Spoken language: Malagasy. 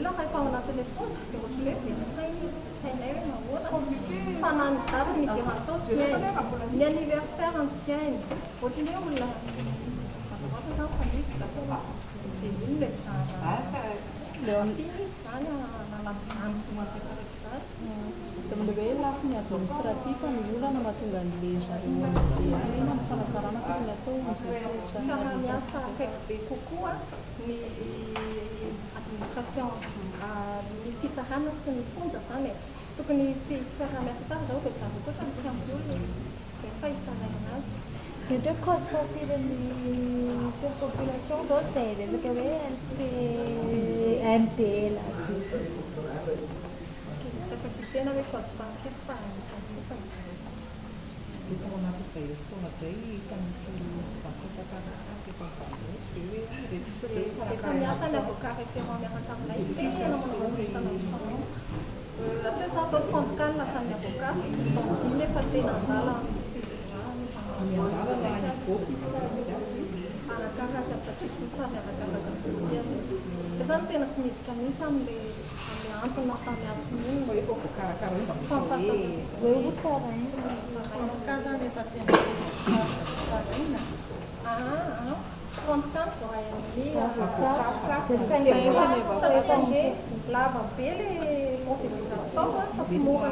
olona fa efa ao anatin'ilay fonja dia ohatran'ny hoe very saina izy, tsy hainay hoe nahoana, fa na ny daty nidirany tao tsy hainy, ny anniversaire-ny tsy hainy, ohatran'ny hoe olona mazava loatra izany fa miditra dia iny ilay zana ampiana izy izany hanala an'izany zony rehetra rehetra izany. Dia amin'ilay hoe lafiny administratif no olana mahatonga an'ilay zareo amin'izay any, inona no fanatsarana tokony hatao amin'izay sehatra Fiaraha-miasa akaiky be kokoa ny administration, ny fitsarana sy ny fonja izany e. Tokony hisy fiaraha-miasa tsara izao dia zareo koa ohatran'ny tsy ampy olona e. Izay ny fahitanay anazy. Mety hoe cause fahafirin'ny surpopulation izao izay resaka hoe LP MDL abus. Tsy afaka hiteny hoe cause fahafiry fa anisany fotsiny izay. Dia tao anatin'izay herintaona izay efa nisy antontan-taratasy efa mivazivazy ve hoe ireto sy ireto Efa miasa ny avocat référent miaraka aminay, tena manao isan'andro. Hatreo izany izao 30 cas no lasan'ny avocat, donc dimy efa tena andalam-pivoahana. Dimy andalana hivoaka izy sa higadra izy? Arakaraka satria koa samy arakaraka ny dossier-ny. Dia izany tena tsy miditra mihitsy amin'ilay amin'ilay antony nahatany azy sy ny inona. Fa efa voakarakara hoe mba mety hoe. Hoe ho tsaraina. 30 cas zany efa tena hoe tsaraina? Aa 30 cas no voaray amin'ny avocat. Satria ange lava be ilay procédure atao fa tsy mora.